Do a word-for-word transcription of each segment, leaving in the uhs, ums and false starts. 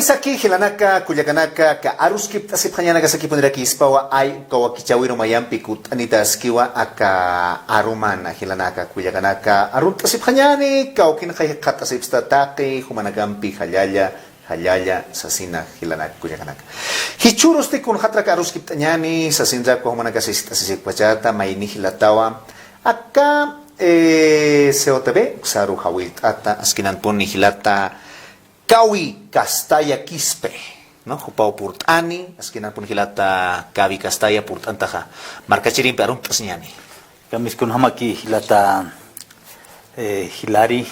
Saki jilanaka, kullakanaka, aka aruskipt'asipxañanaka sakipunirakispwa, ay uka wakichäwiru mayampi kutt'anitaskiwa aka arumana, jilanaka, kullakanaka, arunt'asipxañäni, kawkinxa jikxatasipxsta taqi jumanakampi jallalla, jallalla sasina jilanaka, kullakanaka. Jichhürusti kunxatrak aruskipt'añäni sasinrakwa, jumanaka sist'asisipxpachäta, mayni jilatawa aka, eh, C O T V uksaru jawillt'ata, askinanpuni jilata Kawi Castalla Quispe, ¿no? Jupaw purt'ani, askinanpuni jilata Kawi Castalla purt'antaxa, markachirimpi arunt'asiñäni. Kamisas, kunjamaki jilata, eh, jilari,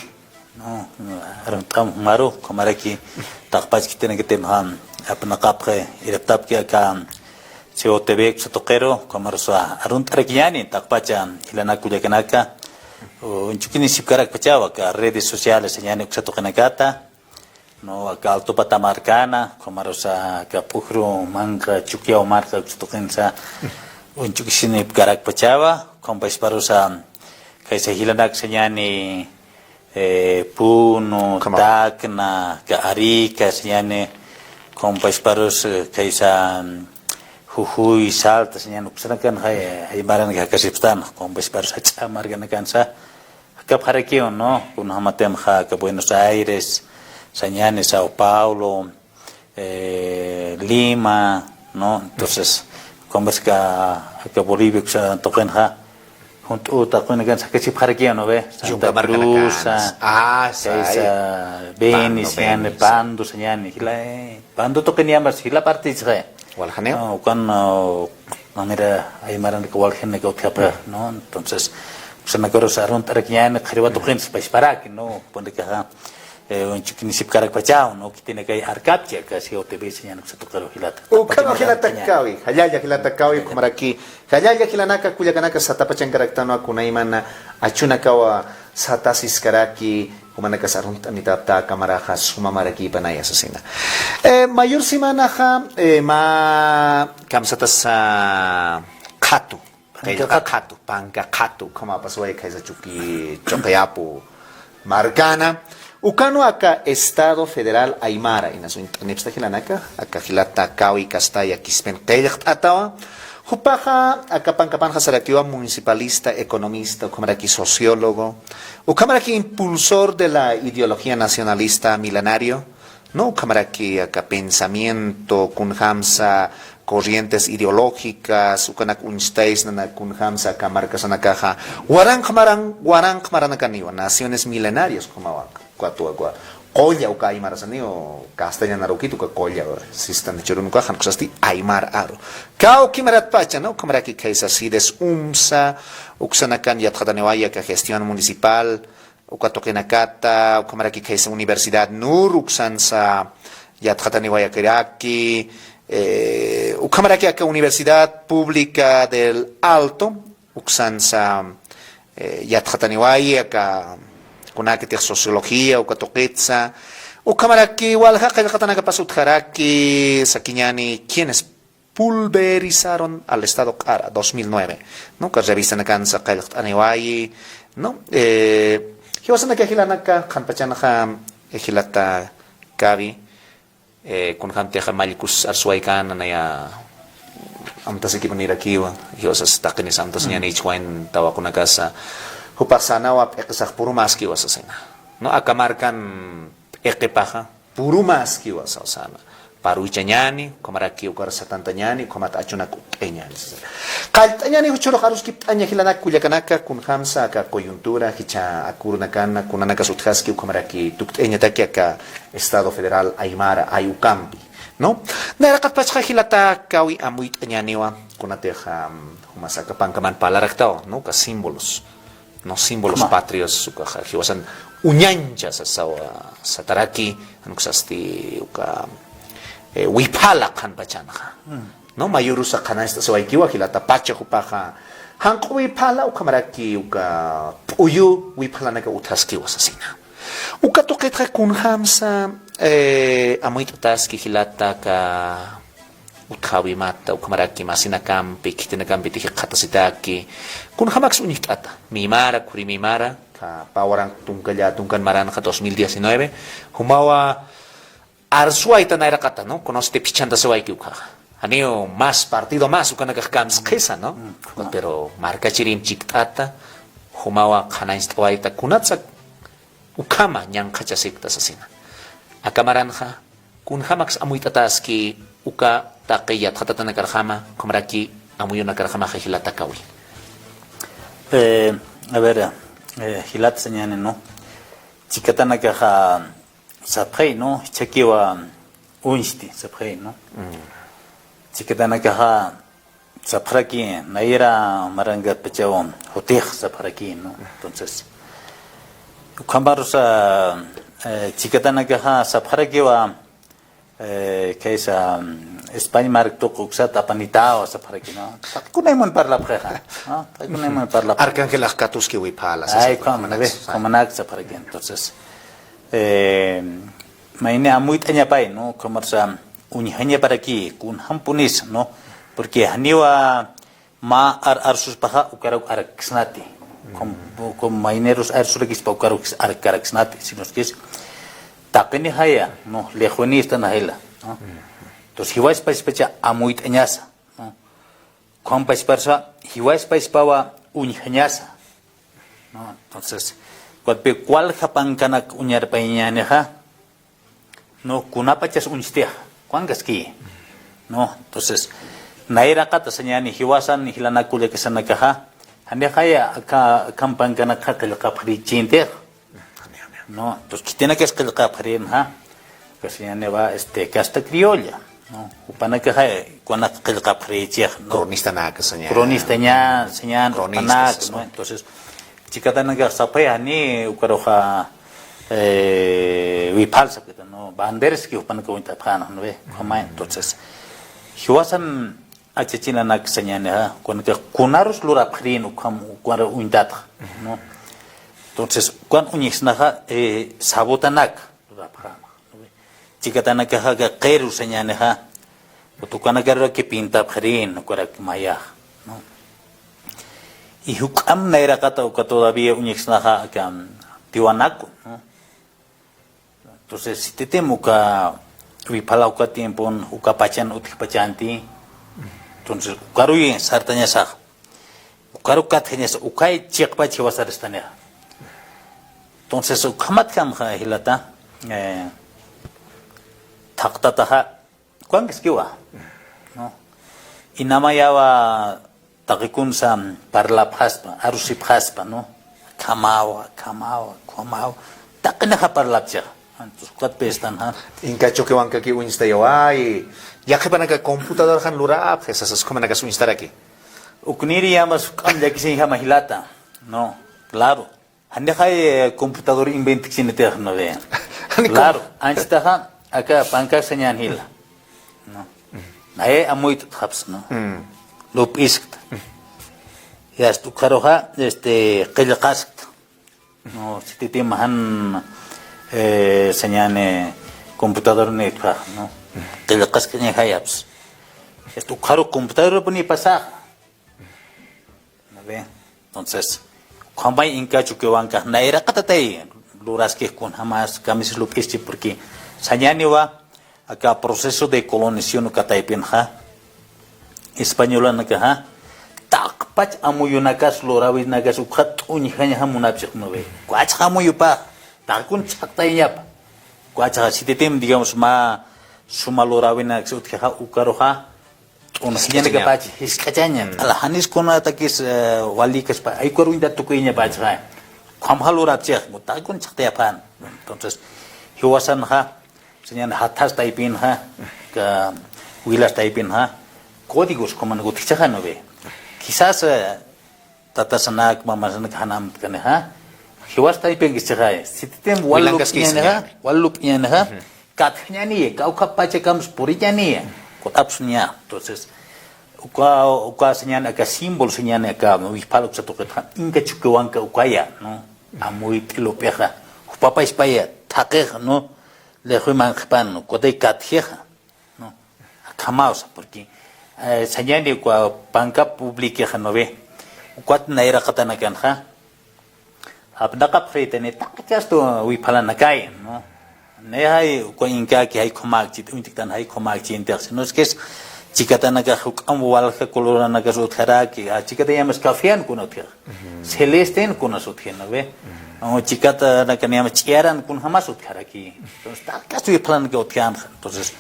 ¿no? Arunt'am jumaru, ukhamaraki taqpach khitinakatimxa apnaqapxi, irptapki aka C O T V uksa tuqiru, ukhamarusa arunt'arakiñäni taqpacha jilanaka, kullakanaka, uñchukinisipkarakpachawa aka redes sociales sañäni uksa tuqinakata, ¿no? Aka Alto Pata markana, ukhamarusa aka P'ujru Manqa, Chukiyaw marka uksa tuqinsa uñchukisinipkarakpachawa, ukhampachparusa khaysa jilanak sañäni, eh, Puno, Tacna, aka Arica sañäni, ukhampachparus, eh, khaysa, mm, Jujuy, Salta sañäni, uksanakan jay, jay maranaka jakasipxtan, ukhampachparus jach'a markanakansa jakapxarakiw, ¿no? Kunjamatimxa aka Buenos Aires sañäni, Sao Paulo, eh, Lima, ¿no? Entonces, ukhampachka aka Bolivia uksa tuqinxa, junt'u tuqinakansa jakasipxarakiw, ¿no ve? Santa Cruz, ah, kaysa, Beni sañäni, Pando sañäni, jila, eh, Pando tuqiniyampas jila partisxi. Waljañäni. No, ukan, no, manera aymaranaka waljanaka utjapxi, ¿no? Entonces, uksanakarus arunt'arakiñäni, qhariwa tuqinsa pachparaki, ¿no? Punakaxa, eh, uñchukinisipkarakpachaw, ¿no? Khitinakay arkapchi aka C O T V sañäni uksa tuqiru jilata. Ukhama jilata Kawi, jallalla jilata Kawi, ukhamaraki jallalla jilanaka, kullakanaka, satapachankaraktanwa kunaymana achunakawa satasiskaraki, jumanakas arunt'anitapxta, aka maraxa suma marakipanaya sasina. Eh, mayur semanaxa, eh, mä kamsatasa qhatu. Panka qhatu. Qhatu, panka qhatu, ukhamapasway khaysa Chuki, Chukiyapu markana. Ukanwa aka Estado Federal Aymara, inas uñt'anipxsta jilanaka, aka jilata Kawi Castalla Quispen qillqt'atawa. Jupaxa aka pankapanxa sarakiwa municipalista, economista, ukhamaraki sociólogo, ukhamaraki impulsor de la ideología nacionalista milenario, ¿no? Ukhamaraki aka pensamiento, kunjamsa corrientes ideológicas, ukanak uñstaysna, kunjamsa aka markasanakaxa waranqa maran, waranqa maranakaniwa, naciones milenarias, ukhamawa, ukat, ukat qulla uka aymarasaniw, castellanarukit uka qulla, sistan churun ukaxa, jan ukasti aymar aru. Kawki maratpacha, ¿no? Ukhamaraki khaysa CIDES UMSA, uksanakan yatxataniwaya aka gestión municipal, uka tuqinakata, ukhamaraki khaysa Universidad NUR, uksansa yatxataniwayakiraki, eh, ukhamaraki aka Universidad Pública del Alto, uksansa, eh, yatxataniwaya aka kunakatix sociología, uka tuqitsa, ukhamaraki walja qillqatanakapas utjaraki, sakiñäni, quienes pulverizaron al Estado Q'ara, dos mil nueve, ¿no? Uka revistanakansa qillqt'aniwayi, ¿no? Eh, jiwasanaka jilanaka, qhanpachanxa, eh, jilata Kawi, eh, kunjamtixa mallkus arsuwaykänanaya, amtasikipunirakiwa, jiwasas taqinis amtasiñäni jichhawayn tawakunakasa, jupax sanawa p'iqisax purumäskiwa sasina, ¿no? Aka markan p'iqipaxa purumäskiwa sasana. Paruchañäni, ukhamaraki ukar satantañäni, ukhamat achunak utt'ayañäni. Qallt'añäni, jichhürux aruskipt'aña jilanaka, kullakanaka, kunjamsa aka coyuntura, jichha akürunakan, kunanakas utjaski, ukhamaraki tukt'ayañataki aka Estado Federal Aymara, ay ukampi, ¿no? Nayraqatpachxa jilata Kawi amuyt'añäniwa, kunatix, am, jumas aka pankaman parlaraktawa, ¿no? Uka símbolos, ¿no? Símbolos patrios, ukaxa jiwasan uñancha sasawa sataraki, jan uksasti uka, eh, wiphala qhanpachanxa. ¿No? Mayurusa qhanañcht'asiwaykiwa, jilata pacha jupaxa janq'u wiphala, ukhamaraki uka p'uyu wiphalanaka utjaskiwa sasina. Uka tuqitxa kunjamsa, eh, amuyt'ataski jilata aka utjäwimata, ukhamaraki masinakampi, khitinakampi jikxatasitaki, kunjamaksa uñjt'ata, mimara, khuri mimara, aka pä waranq tunka llätunkan maranxa dos mil diecinueve, jumawa Arsuwayta nayraqata, ¿no? Kunasti phichhantasiwayki ukhaxa. Janiw más partido más ukanakax kamsqhisa, ¿no? Pero markachirim chikt'ata, jumawa qhanañcht'awayta, kunatsa ukhama ñanqhachasipkta sasina. Aka maranxa, kunjamaks amuyt'ataski uka taqi yatxatatanakarjama, ukhamaraki amuyunakarjamaxa jilata Kawi. Eh, a ver, eh, jilata sañani, ¿no? Chikatanakaxa sapxay, ¿no? Jichhakiwa uñsti sapxay, ¿no? Chikatanakaxa sapxaraki, nayra marangatpachaw jutix sapxaraki, ¿no? Entonces, ukhamarusa, eh, chikatanakaxa sapxarakiwa, eh, kaysa, mm, España mark tuq uksat apanitawa sapxaraki, ¿no? Taqi kunayman parlapxixa, ¿no? Taqi kunayman parlapxixa. Arcángel Ajkatuski wiphala, ay, sasa, kumanak, kumanak, kumanak sapxaraki. Entonces, eh, mayni amuyt'añapay, ¿no? Kumarsa uñjañaparaki, kunjampunis, ¿no? Porque janiwa mä ar-, arsuspaxa ukarak arksnati. Como, como mayniros arsurakispa ukarak ark-, arksnati, sino que es taqinixaya, ¿no? Lejunistana jila, ¿no? Entonces, jiwaspaspacha amuyt'añasa, ¿no? Juan paisparsa, jiwaspaspawa uñjañasa, ¿no? Entonces, cualpi cual japankanak uñarpañanixa, ¿no? Kunapachas uñstixa, ¿cuankaski? ¿No? Entonces, nayraqata sañani jiwasan, jilanak kullakasanakaxa, janixaya aka, akampankanakxa qillqapxirichintix. ¿No? Entonces, khitinakas qillqapxirinxa, que se llama, este, casta criolla, ¿no? Jupanakaxa, kunak qillqapxirichix, ¿no? Cronistanak, señor. Cronistaña, señor, cronistas, jupanak, ¿no? ¿No? Entonces, chikatanakax sapxay jani, ukaruxa, eh, wiphalsa, ¿no? Banderas que jupanaka uñtapxana, ¿no ve? Como, entonces, jiwasan, achachinanak sañanixa, kunaka kunarus lurapxirin ukham, ukar uñtatxa, ¿no? Entonces, ukan uñjsnaxa, eh, sabotanak lurapxama, ¿no? Chikatanakaxa aka qiru sañanixa, ukanakaruki pintapxirin, ukarak mayax, ¿no? Y juk'am nayraqata uka todavía uñjsnaxa aka tiwanaku, ¿no? Entonces, sititim uka wiphala uka tiempon, uka pachan utjpachanti, entonces, ukaruy sartañasax, ukaru katjañasa, ukay chiqpach jiwasaristanixa. Entonces, ukhamatkamxa jilata, eh, thaqtataxa, ¿cuankaskiwa? ¿No? Inamayawa taqikunsa parlapxaspa, arusipxaspa, ¿no? Khamawa, khamawa, khamawa. Taqinaxa parlapchixa. Entonces, ukat pestan, ¿ja? Inka Chukiwankaki uñstayaway. Yaqhipanaka computadorxan lurapxi, sasas ukhamanakas uñstaraki. Ukniri yamas juk'am llakisiñjama jilata. No, claro. Janixay, eh, computador inventchinitix, ¿no ve? Claro, anchitaxa, aka pankax sañan jila. ¿No? Naye amuyt'apxapsa, ¿no? Lup'iskta. Y hasta ukharuxa, este, qillqaskta. No, sititim jan, eh, sañani computador nitxa, ¿no? Qillqaskañajayapsa. Este, ukharu computador puni pasaxa. ¿No ve? Entonces, ukhamay Inka Chukiwankax nayraqatatay luraskix kunjamas kamisas lup'ischi, porque sañaniwa aka proceso de colonización uka taypinxa, españolanakaxa, taqpach amuyunakas, lurawinakas, ukxa t'uñjañaxa munapchix, ¿no ve? Ukachax amuyupax, taqkun chhaqtayañapa. Ukachaxa sititim, digamos, mä suma lurawinakas utjixa, ukaruxa, t'unjañanakapach jisk'achaña. Q'ala janis kunatakis, eh, walikaspa, ay ukaru uñtat tukuyañapachxa. Ukhamxa lurapchix, taqkun chhaqtayapxän. Entonces, jiwasanxa, sañan jathas taypinxa, aka wilas taypinxa, códigos kuman utjchixa, ¿no ve? Quizás, eh, tatasanak, mamasanak jan amtkanixa, jiwas taypinkis chixay. Sititim wal lup'iñanixa, wal lup'iñanixa, katjañaniya, kawkha pachakams puriñaniya, kut'apxsuniya. Entonces, uka, uka sañan aka símbolo sañan aka wiphala uksa tuqitxa, Inka Chukiwanka ukaya, ¿no? Amuyt'i lup'ixa, jupapaspaya, thaqixa, ¿no? Lixwi manqhipan, ¿no? Ukatay katjixa. ¿No? Akhamaw sa, porque, eh, sañani uka panka publicaxa, ¿no ve? Ukat nayraqatanakanxa, apnaqapxitani taqi kastu wiphalanakay, ¿no? Nayjay, uka inkaki jay khumakchi, uñtiktan jay khumakchi intix, sino es que es chikatanakax juk'amp walja coloranakas utjaraki, a, chikatayamas cafean kuna utjax. Celestin kunas utjina, ¿ve? O chikatanakaniyamas ch'iyaran kunjamas utjaraki. Entonces, ta caso wiphalanaka utjanxa. Entonces,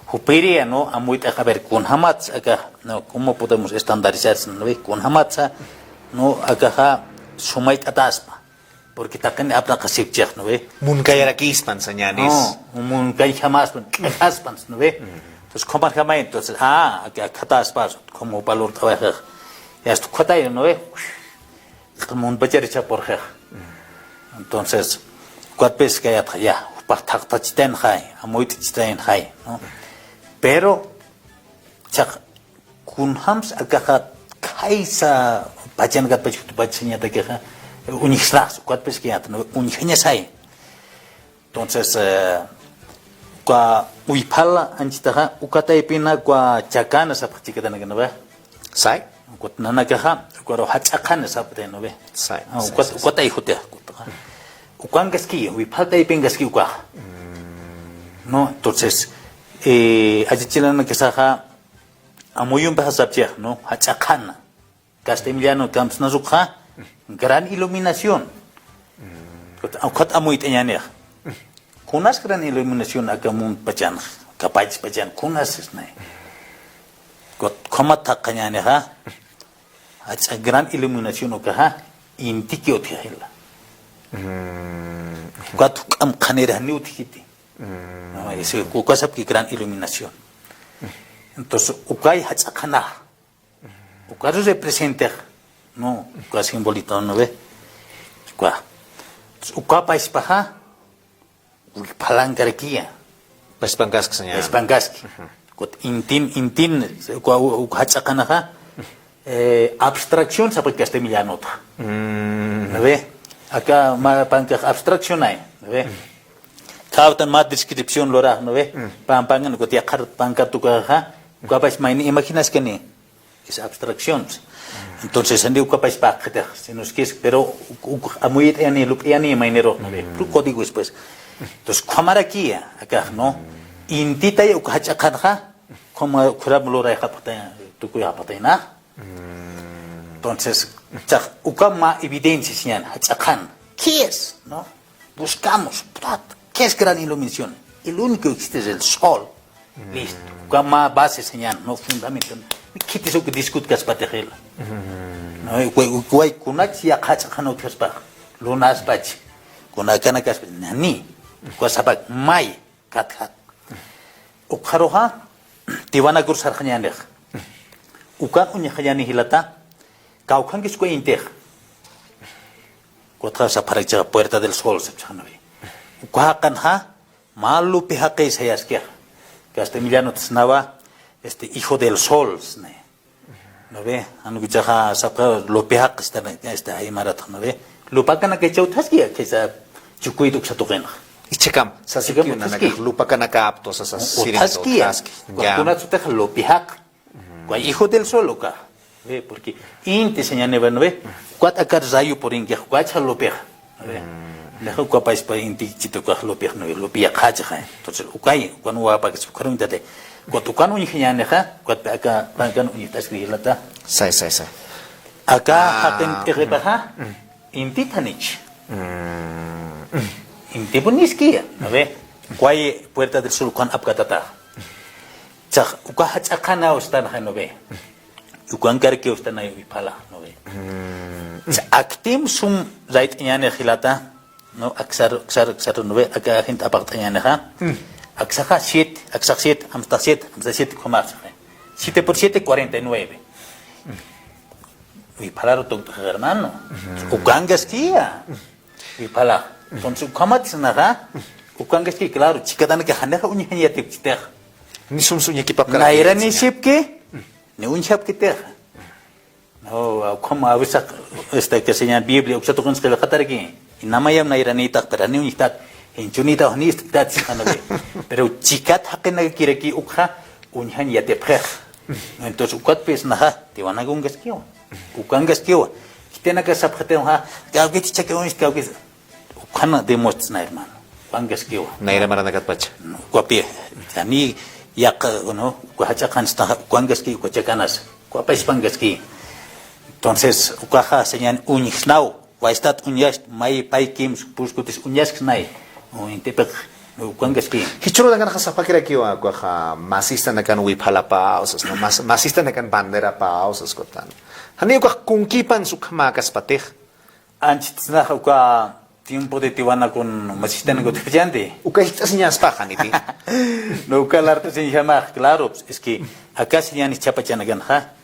jupiriya, ¿no? Amuyt'ax, a ver, kunjamatsa aka, ¿no? ¿Cómo podemos estandarizar, ¿no ve? Kunjamatsa, ¿no? Akaxa sumayt'ataspa. Porque taqin apnaqasipchix, ¿no ve? Munkayarakispan sañänis. No, munkayjamaspan, q'ijaspan, ¿no ve? Entonces, ¿cómo jamay? Entonces, ah, aquí, acá está, como valor trabajar. Ya está, ¿cómo está, no ve? Munpacharicha por jex. Entonces, ¿cuál pez que ya, ya, jupax thaqtachitaynxay, amuyt'achitaynxay, ¿no? Pero, chaq, kunjams akaxa khaysa pachanakatpach jutpach sañatakixa, uñjsnax, ukat pis kiyat, ¿no? Uñjañasay. Entonces, eh, uka wiphala anchitaxa, uka taypina, uka chakana sapxi chikatanakana, ¿ve? Say. Ukat nanakaxa, ukaru jach'aqana sapxi, ¿no ve? Say, ah, say, ukat, say, ukat say. Ayjutixa, ukat. Ukankaski, wiphala taypinkaski ukaxa. Mm. ¿No? Entonces, eh, achachilanakasaxa, amuyumpixa sapchix, ¿no? Jach'aqana. Castellano kamsnasukxa, gran iluminación. Ukat, ukat amuyt'añänix. Kunas gran iluminación aka munpachanx, aka pachpachan, kunas isnay. Ukat, ¿cómo thaqañänixa? Jach'a gran iluminación ukaxa, intiki utjixila. Mm. Ukat juk'amp qhanirix janiw utjkiti. Mm. No, ese, uka sapki gran iluminación. Entonces, ukay jach'aqanax. Ukaru representix, ¿no? Uka simbolito, ¿no ve? Uka. Entonces, uka payspaxa, wiphalankarkiya. Payspankaski, señor. Payspankaski. Ujú. Ukat intin, intin, uka, uka jach'aqanaxa, eh, abstracción, sapxi castellanotxa. Mm. ¿No ve? Aka mä pankax abstracción ay, ¿no ve? Mm. Kawtan mä descripción lurax, ¿no ve? Mm. Pan, pan, ukat yaqhar panka tukaxa, uka pays mayni imaginaskani. Es abstracción. Entonces, janiw uka payspa qhitix, sino es que es, pero, u-, u-, amuyt'ayani, lup'ayani, maynirux, ¿no ve? Mm. Código es, pues. Entonces, ¿cómo marakiya, akax, no? Intitay uka jach'aqanxa, ¿cómo, cómo lurayxapxta, tukuyxapxtayna? Mm. Entonces, chaq, uka mä evidencia, señal, jach'aqan. ¿Qué es, no? Buscamos, ¿qué es gran iluminación? El único que existe es el sol. Listo. Uka mä base, señal, no fundamento. Khitis uka discutkaspatixila. No, uka, uka, kunach yaqha jach'aqan utjaspax. Lunaspach. Kunakanakaspa. Nani. Uka sapak may. Katjat. Ukxaruxa. Tiwanakur sarxañänix. Ukan uñjañäni jilata. Kawkhankis uka intix. Ukatxa sapxarakchixa Puerta del Sol, sapxañäni. Uka jaqanxa. Mä lupi jaqi sayaskixa. Castellanot sasnawa, este, hijo del sol, sasna. ¿No ve? Jan ukachaxa sapxi lupi jaqi, este, este, aymaratxa, ¿no ve? Lupakanakachaw utjaski, kisa chukuyt uksa tuqinxa. Ichhakam, sasikiw nanakax, lupakanakaptu, sasa, sirintu, utjaski. Utjaski. Ya. Kunat sutixa lupi jaqi. Uka hijo del sol uka. Ve, porque inti sañäniwa, ¿no ve? Ukat aka rayo purinkix, ukacha lupixa, ¿no ve? Naxa uka payspa inti chitukax lupix, ¿no ve? Lupi yaqhachaxa. Entonces, ukay, ukan wapakis, ukaruntati. Ukat ukan uñjañänixa, ukat aka pankan uñjt'askir jilata. Say, say, say. Aka jaqin t'iqipaxa, inti thanich. Inti puniskiya, ¿no ve? Uka Puerta del Sol ukan apkatata. Chax, uka jach'aqanaw ustanxa, ¿no ve? Ukankarkiw ustanay wiphala, ¿no ve? Chax, aktim sum rayt'añäni jilata, ¿no? Aksar, aksar, aksar, ¿no ve? Aka jint apaqt'añänixa. Aksaxa siete, aksax siete, amstax siete, amstax siete, ¿cómo? Siete por siete, cuarenta y nueve. Wiphalaru tukt'xa, hermano. Ukankaskiya. Wiphalax. Entonces, ukhamat sasnaxa, ukankaski, claro, chikatanakax janixa uñjañ yatipkitixa. Ni sums uñakipapkarakiya. Nayranisipki, ni uñjapkitixa. No, ukham a veces, este, que señal Biblia, uksa tuqins qillqataraki. Namayam nayranïtax, pero ni uñjtat, jinchunïtax, ni ist'ktat, sasna, ¿no ve? Pero chikat jaqinakakiraki ukxa, uñjañ yatipxix. Entonces, ukat pis naxa, tiwanakunkaskiwa. Ukankaskiwa. Khitinaka sapxitixa, kawkit chaki uñst, kawkit. Ukhana demuestra, hermano. Pankaskiwa. Nayra maranakatpacha. Ukapi, jani yaq, ¿no? Uka jach'a qhanstaxa, ukankaski, uka chakanas. Ukapayspankaski. Entonces, ukaxa sañäni uñjsnaw, waystat uñast, may paykim, puskutis uñasksnay. Uñtipix, ukankaski. Jichhürunakanxa sapakirakiwa, ukaxa masistanakan wiphalapawsas, ¿no? Mas-, masistanakan banderapaw sas ukat. Jani ukax kunkipan sukhamäkaspatix. Anchitsnaxa uka tiempo de Tiwanakan masistanakan utjpachanti. Uka jich'asiñaspaxa, ¿no? Uka lart'asiñjamax, claro, pues, es que aka sañäni jichhapachanakanxa,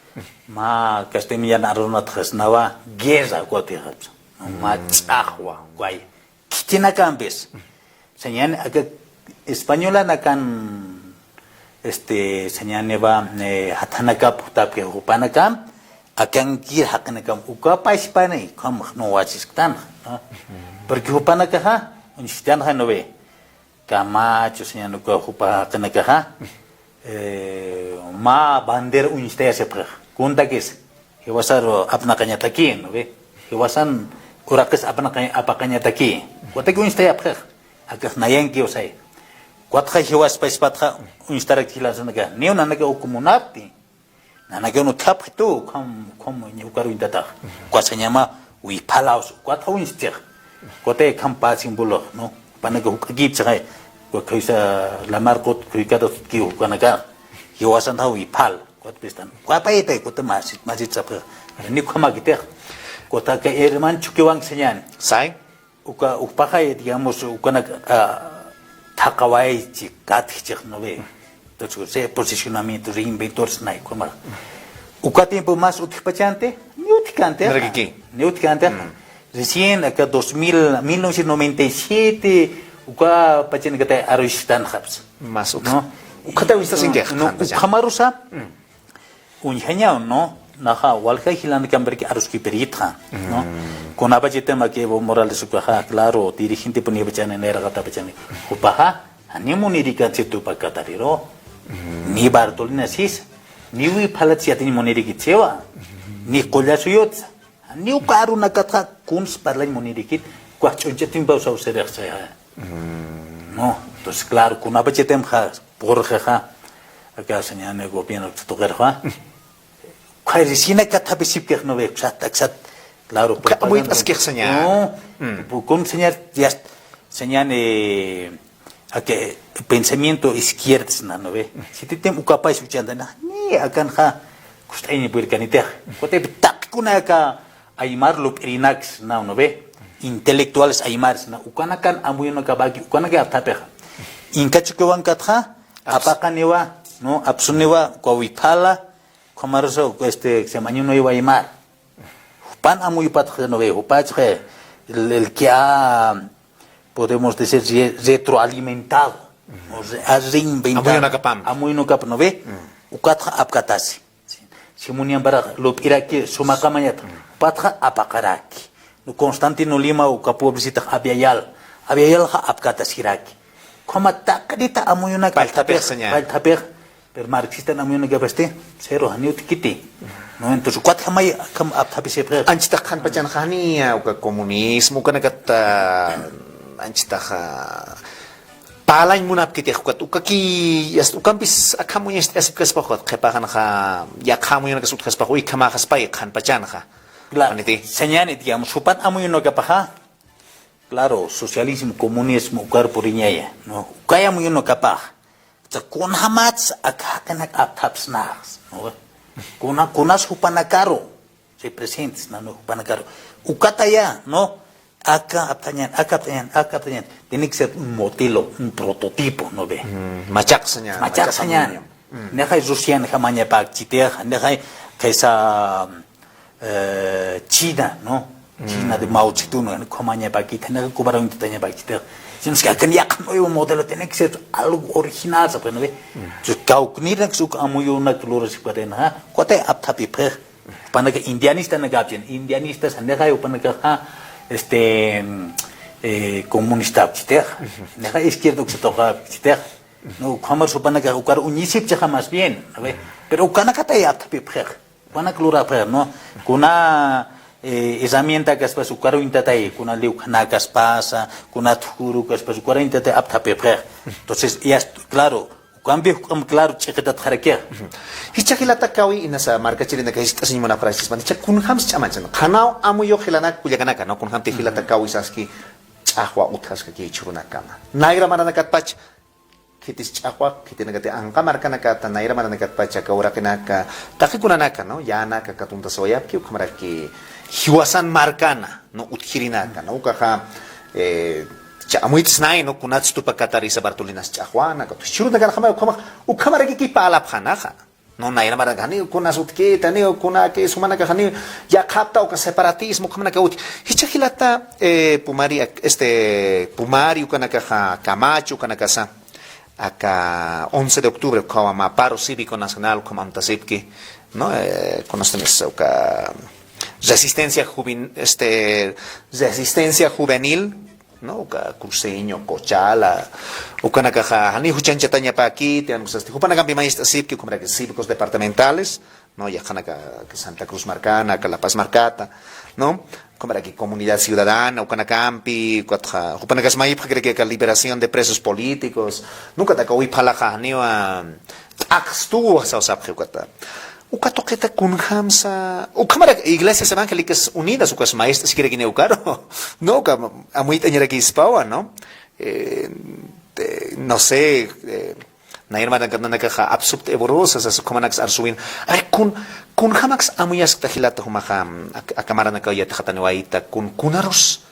mä castellano arunatxa sasnawa guerra, uka utjxa, pues, ¿no? Mä ch'axwa, uka. Khitinakampis. Sañäni aka españolanakan, este, sañäniwa, eh, jathanakap jutapki jupanakamp, akankir jaqinakamp uka pachpani, ukham no wachisktan, ¿no? Porque jupanakaxa, uñstanxa, ¿no ve? Camacho, sañäni uka jupa jaqinakaxa, eh, mä bandera uñstayasipxix. Kuntakis, jiwasaru apnaqañataki, ¿no ve? Jiwasan uraqis apnaqa-, apaqañataki. Ukataki uñstayapxix. Akax nayankiw say. Ukatxa jiwaspachpatxa uñstarak jilasanaka. Niw nanaka uk munapti. Nanaka unu thapxitu, ukham, ukham ukaru uñtatax. Uka sañäma wiphalawsa. Ukatxa uñstix. Ukatay ukham pä símbolox, ¿no? Jupanaka juk'akipchixay. Uka khuysa lamar qut, khuykatut ki jupanaka. Jiwasanxa wiphal. Ukat pistan. Uka paytay, ukat masit, masit sapxix. Ni ukhamakitix. Ukataka hermano Chuquiwan sañäni. Say. Uka, ukpaxay, digamos, ukanak, ah, thaqawaychi, katjchix, ¿no ve? Entonces, ese posicionamiento, reinventarse, nay, ukhamax. Uka tiempo más utjpachanti, ni utjkanti. Mira que aquí. Ni utjkanti. Mm. Recién acá dos mil, mil novecientos noventa y siete, uka pachanakatay aruystan japs. Más uk-, ¿no? Ukata wistas ingex, no, ukhamarusa. Mm. Uñjañaw, ¿no? Naxa, walja jilanakampiraki aruskipirïtxa, ¿no? Kunapachatï aka Evo Morales ukaxa, claro, dirigentepuniw pachani, nayraqatapachani. Jupaxa, janiw munirïkänti Tupac Katariru. Ni Bartolina Sisa, ni wiphalat yatiñ munirïkit siwa, ni qulla suyutsa. Janiw uka arunakatxa kuns parlañ munirïkit, ukax ch'uñchatimpaw sawsirixsa. Mm. No, entonces, claro, kunapachatï purxixa, aka sañäni gobierno tuqirxa. Ukharisina kathapisipkix, ¿no ve? Aksat, aksat, claro, uka propaganda. Amuyt'askix sañäni. No, mm, pu-, kun sañäni, ya, sañäni, eh, aka pensamiento izquierda sna, ¿no ve? Sititim ukapaysa uchantana, ni akanxa, kust'aña purkanitix. Kutip taqikuna aka, aymar lup'irinaks, ¿no ve? Intelectuales aymares, ¿no? Ukanakan amuyunakapaki, ukanaka apthapixa. Inka Chuquiwankatxa, apaqaniwa, ¿no? Apsuniwa, uka wiphala, ukhamarusa, este, se llama Año Nuevo Aymar. Jupan amuyupatxa, ¿no ve? Jupatxa, el, el que ha, podemos decir, re-, retroalimentado, ¿no? Re-, ha reinventado. Amuyunakapampi. Amuyunakap, ¿no ve? Mm. Ukatxa apkatasi. Sí. Simunian para lup'iraki sumaqamañata. Jupatxa apaqaraki. No, Constantino Lima uka publicitax Abya Yala. Abya Yalaxa apkatasiraki. Ukhama taqirita amuyunaka. Pallthapix sañäni. Pallthapix. Pero marxistan amuyunakapasti, cero, janiw utjkiti. No, entonces, ukatjamay, akham apthapisipxi. Anchitax qhanpachanxa janiya, uka comunismo, ukanakat, ah, anchitax, ah, parlañ munapkitix ukat, ukaki, yast-, ukampis akham uñast'asipkaspax ukat, qhipaxanxa, yaqha amuyunakas utjaspax, uykhamäxaspay qhanpachanxa. Claro. Sañäni, digamos, jupan amuyunakapaxa, claro, socialismo, comunismo, ukar puriñaya, ¿no? Ukay amuyunakapax. Kunjamats aka jaqinak apthapsnax, ¿no? Kuna, kunas jupanakaru. Representisna, ¿no? Jupanakaru. Ukataya, ¿no? Aka apthañan, aka apthañan, aka apthañan. Tiene que ser un modelo, un prototipo, ¿no ve? Mm, machaq sañäni, machaq sañäni. Mm. Nixay Rusianxa mañapakchitix, nixay khaysa, eh, China, ¿no? China de Mao Zedong, ¿no? Ukhamañapakit, nixay Cubaruntatañapakchitix. Sino es que akan yaqha nuevo modelo tiene que ser algo original, ¿no ve? Entonces, kawknirnak suk amuyunak lurasipkataynaxa, kutay apthapipxi. Jupanaka indianistanakapchin, indianistas, nixay jupanakaxa, este, mm, eh, comunistapchitix, nixay izquierda uksatuqapchitix. No, ukhamar jupanakax ukar uñisipchixa más bien, ¿no ve? Pero ukanakatay apthapipxix, jupanak lurapxix, ¿no? Kuna, eh, herramienta kaspas ukaruñtatay, kuna liwkhanakaspasa, kuna thukuru kaspas ukaruñtatay apthapipxix. Entonces, ya, claro, ukampi juk'am claro ch'iqitatxarakix. Jichha jilata kawi inasa markachirinaka jiskt'asiñ munapxaraksispan. Jichha kunjams ch'amanchan. Qhanaw amuyux jilanak kullakanaka, ¿no? Kunjamti jilata kawi saski ch'axwa utjaskaki jichhürunakama. Nayra maranakatpach, khitis ch'axwa, khitinakati anqa markanakata, nayra maranakatpach aka uraqinaka, taqi kunanaka, ¿no? Yänaka katuntasawayapki, ukhamaraki jiwasan markana, ¿no? Utjirinaka, ¿no? Ukaxa, eh, cha amuytsnay, ¿no? Kunats tupakatarisa Bartolinas ch'axwana, katu jichhürunakanxamay, ukhama, ukhamaraki kipalapxanaxa. No, nayra maranaka, janiw kunas utjkita, janiw kunaki, sumanakax janiw yaqhapta uka separatismo, ukhamanaka utji. Jichha jilata, eh, pumari, ak-, este, pumari ukanakaxa, Camacho ukanakasa, aka once de octubre, ukhama paro cívico nacional, ukham amtasipki, ¿no? Eh, kunastunisa uka resistencia juven-, este, resistencia juvenil, ¿no? Uka cruceño, Cochala, ukanakaxa, jani juchanchatañapäkiti, ankusasti, jupanakampi mayist'asipki, ukhamaraki cívicos departamentales, ¿no? Yaqhanaka, Santa Cruz markana, aka La Paz markata, ¿no? Ukhamaraki comunidad ciudadana, ukanakampi, ukatxa, jupanakas mayipxakirakï aka liberación de presos políticos, ¿no? Ukataka wipxalaxa, janiwa, t'aqstuwa, sawsapxi ukata. Uka tuqita kunjamsa, ukhamarak Iglesias Evangélicas Unidas, ukas mayist'asikirakini ukaru, ¿no? Uka amuyt'añarakispawa, ¿no? Eh, eh, no sé, eh, nayra maranakaxa apsupt eborosas, sas ukhamanaks arsuwin. A ver, kun, kunjamaks amuyaskta jilata jumaxa, ak-, aka maranakaw yatxataniwayta, kun, kunarus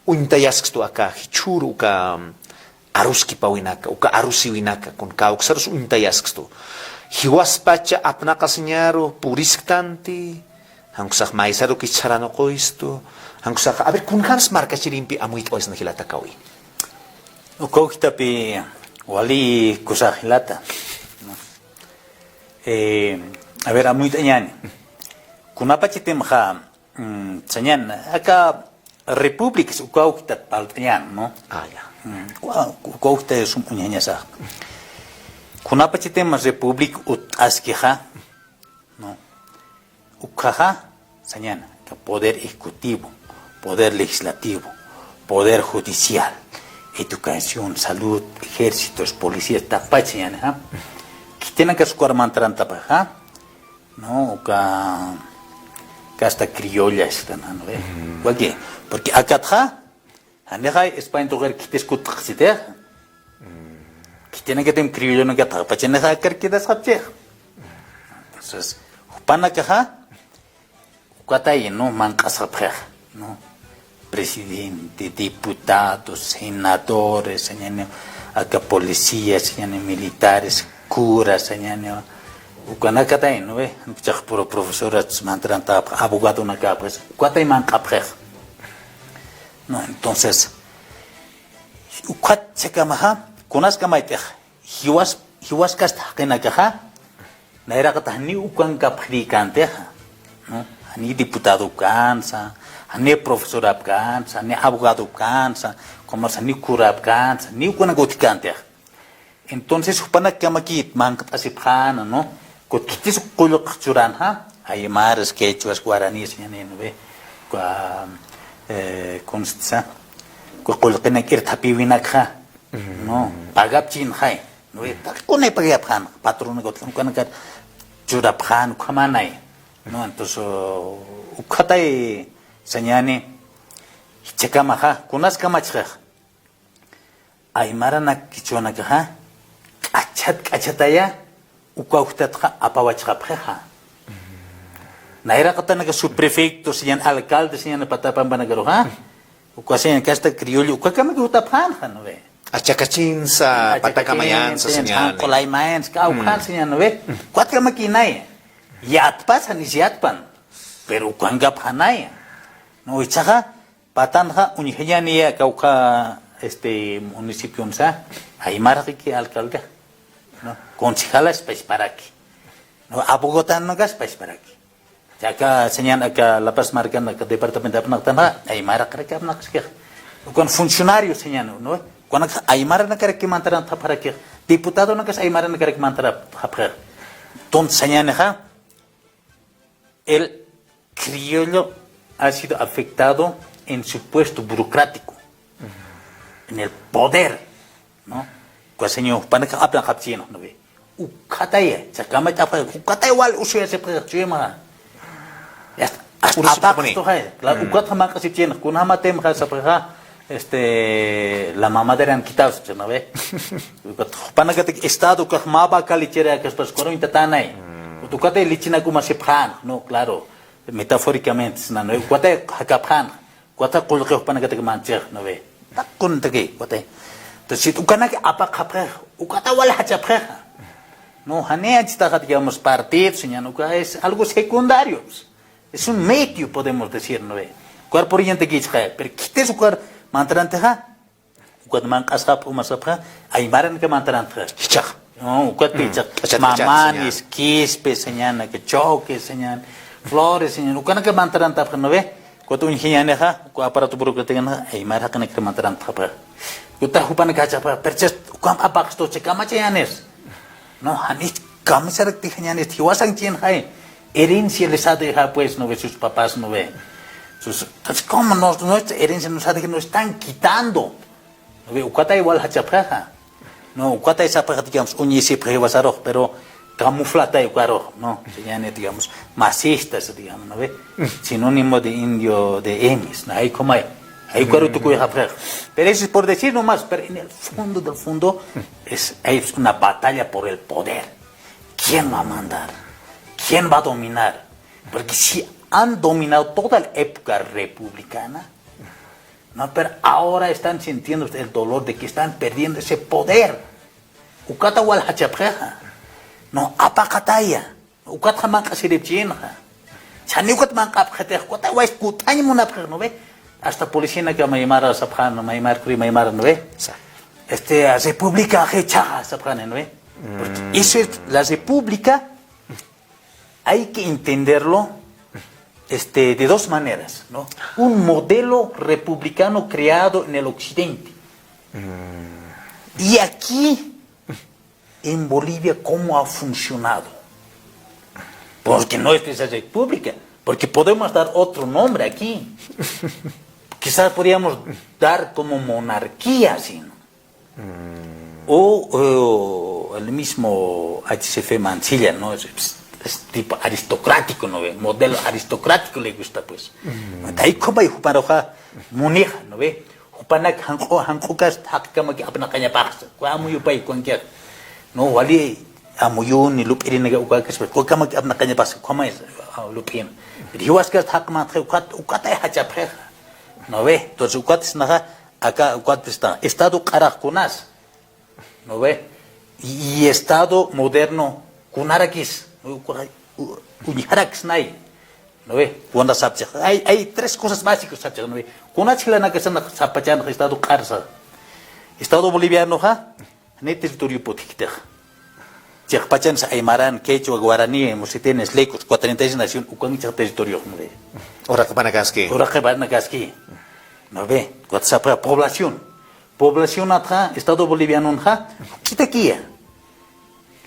uñtayasktwa aka jichhüru uka aruskipawinaka, uka arusiwinaka, kun kawksarus uñtayasktwa. Jiwaspacha apnaqasiñaru purisktanti, jan ukasax maysarukichis saranuquystu, jan ukasax, a ver, kunjams markachirimpi amuyt'awayasna jilata kawi. Uka ukitapi wali kusa jilata. Eh, a ver, amuyt'añäni. Kunapachatimxa, mm, sañäni, aka repúblicas uka ukitat parlt'añäni, ¿no? Ah, ya. Mm, uka, uka ukita sum uñjañasax. Kunapachatim república utt'askixa, ¿no? Ukhaxa, sañäni, aka poder ejecutivo, poder legislativo, poder judicial, educación, salud, ejércitos, policías, taqpach sañäni, ¿ja? Khitinakas ukar mantarantapaxa, ¿no? Uka, casta criolla, ¿no ve? Porque akatxa, janixa España tuqir khitis kutt'asitix. Khitinakatim criollonakatxa, pachanixa akar quedasxapchix. Entonces, jupanakaxa, ukatay, ¿no? Manq'asxapxix, ¿no? Presidente, diputados, senadores, sañäni, aka policías, sañäni, militares, curas, sañäni, ukanakatay, ¿no ve? Jan ukachax puro profesoras mantarantaxapxi, abogadonakax, ukatay manq'apxix. ¿No? Entonces, ukat jichhakamaxa, kunaskamaytix, jiwas, jiwaskast jaqinakaxa, nayraqata janiw ukankapxirïkäntixa, ¿no? Janiw diputadopkänsa, janiw profesorapkänsa, janiw abogadopkänsa, como janiw curapkänsa, niw ukanak utjkäntixa. Entonces, jupanakamakit manq't'asipxäna, ¿no? Kut khitis qullq churänxa, aymaras, quechuas, guaraníes, sañäni, ¿no ve? Uka, eh, ¿cómo se dice? Uka qullqinak irthapïwinakxa, ¿no? Pagapchinxay, ¿no ve? Taqi kunay pagayapxän, patrón, ukanakar churapxän, ukhamanay, ¿no? Entonces, ukhatay, sañäni, jichhakamaxa, kunaskamachxix. Aymaranak qichwanakaxa, k'achat k'achataya, uka uktatxa apawachxapxixa. Nayraqatanaka subprefecto, sañäni alcalde, sañäni Patapampanakaruxa. Uka sañäni casta criollo, ukakamaki jutapxänxa, ¿no ve? Achakachinsa, patakamayansa, sañäni. Qulaymayansa, kawkhan, sañäni, ¿no ve? Ukatkamakïnaya. Yatpas, janis yatpan. Pero ukankapxänaya. No, ichaxa, patanxa uñjañäniya kawkha, este, municipionsa, aymaraqiki alcalde, ¿no? Concejalaspasparaki, ¿no? Abogadanakaspasparaki. Aka sañäni aka La Paz markan aka departamento apnaqtanxa, aymaraqraki apnaqaskix. Ukan funcionario sañäni, ¿no? Ukanakxa aymaranakarak mantarantapxarakix. Diputadonakas aymaranakarak mantarantapxarakix. Entonces sañänixa, el criollo ha sido afectado en su puesto burocrático, en el poder, ¿no? Uka señor, jupanakax apnaqapchïnxa, ¿no ve? Ukataya, chaqamachapxa, ukataya wal usuyasipxi chuyma. Ya está. Hasta apaqstuxay. Claro, ukatxa manq'asipchïnxa, kunjamatimxa sapxixa, este, la mamadera han quitado, ¿no ve? Ukat jupanakatak Estado ukax mä vaca lechera kaspas, kuruñ tatanay. Ukatay lechenak umasipxän, ¿no? Claro, metafóricamente, ¿no? Ukatay jakapxän. Ukatxa qullqi jupanakatak manchix, ¿no ve? Takuntaki, ukatay. Entonces, si ukanak apaqapxixa, ukata wal jachapxixa. No, jani anchitaxa, digamos, partido, señan, uka es algo secundario. Es un medio, podemos decir, ¿no ve? Ukar puriñantakichxa, pero khitis ukar mantarantixa, ukat manq'asxapxa, umasxapxa, aymaranaka mantarantxa. Jichhax. No, ukat jichhax. Mamanis, Quispe, señan, aka Choque, señan, Flores, señan, ukanaka mantarantapxa, ¿no ve? Ukat uñjiñänixa, uka aparato burocrático, aymar jaqinakir mantarantapxa. Ukat jupanaka jachapxa, pero chas, ukamp apaqstu, chaqamachañänis. No, jani kamisaraktijañänis, jiwasañchïnxay. Herencia les ha dejado, pues, ¿no ve? Sus papás, ¿no ve? Sus, entonces, ¿cómo nos, nuestra herencia nos ha dejado? Nos están quitando. ¿No ve? Ukatay wal jachapxixa. No, ukatay sapxixa, digamos, uñisipxi jiwasarux, pero camuflatay ukarux, ¿no? Señan, digamos, masistas, digamos, ¿no ve? Sinónimo de indio de Emis, ¿no? Ay, ¿cómo hay? Ay, ukaru tukuyxapxixa. Pero eso es por decir nomás, pero en el fondo del fondo es, es una batalla por el poder. ¿Quién va a mandar? ¿Quién va a dominar? Porque si han dominado toda la época republicana, ¿no? Pero ahora están sintiendo el dolor de que están perdiendo ese poder. Ukata wal jachapxixa. No, apaqataya. Ukatxa manq'asiripchïnxa. Chani ukat manq'apxitix, ukata wal kut'añ munapxix, ¿no ve? Hasta policianaka maymara sapxän, maymar, kuri maymara, ¿no ve? Este, república jichhaxa sapxän, ¿no ve? Porque eso es, la república hay que entenderlo, este, de dos maneras, ¿no? Un modelo republicano creado en el occidente. Y aquí, en Bolivia, ¿cómo ha funcionado? Porque no es esa república, porque podemos dar otro nombre aquí. Quizás podríamos dar como monarquía, ¿sí, no? O, o el mismo H C F Mancilla, ¿no? Es, es, es tipo aristocrático, ¿no ve? Modelo aristocrático le gusta, pues. Ay, ¿cómo hay juparuxa munixa, ¿no ve? Jupanak janq'u, janq'ukas jaqkamaki apnaqañapaqsa. Uka amuyupay ukankixa. No, wali amuyuni, lup'irinaka ukakas, pues, ukamaki apnaqañapaqsa, ¿cómo es? Ah, lup'in. Pero jiwaskas jaqmantxa, ukat, ukatay jachapxixa. ¿No ve? Entonces, ukat sinaxa, aka, ukat sinaxa, Estado q'arax kunas. ¿No ve? Y, y Estado moderno kunarakis, u-, u-, uñjarakis nay. ¿No ve? Kuna sapchix. Hay, hay tres cosas básicas sapchix, ¿no ve? Kuna jilanakasan sapachanxa Estado q'arsa. Estado bolivianoxa, ni territorio putjkitix. Chiqpachansa aymaran, quechua, guaraní, musitines, lecos, cuarenta y seis nación, ukan chiq territorio, ¿no ve? Uraqpanakaski. Uraqpanakaski. ¿No ve? Ukat sapxixa población. Población atxa, Estado bolivianonxa, juk'itakiya.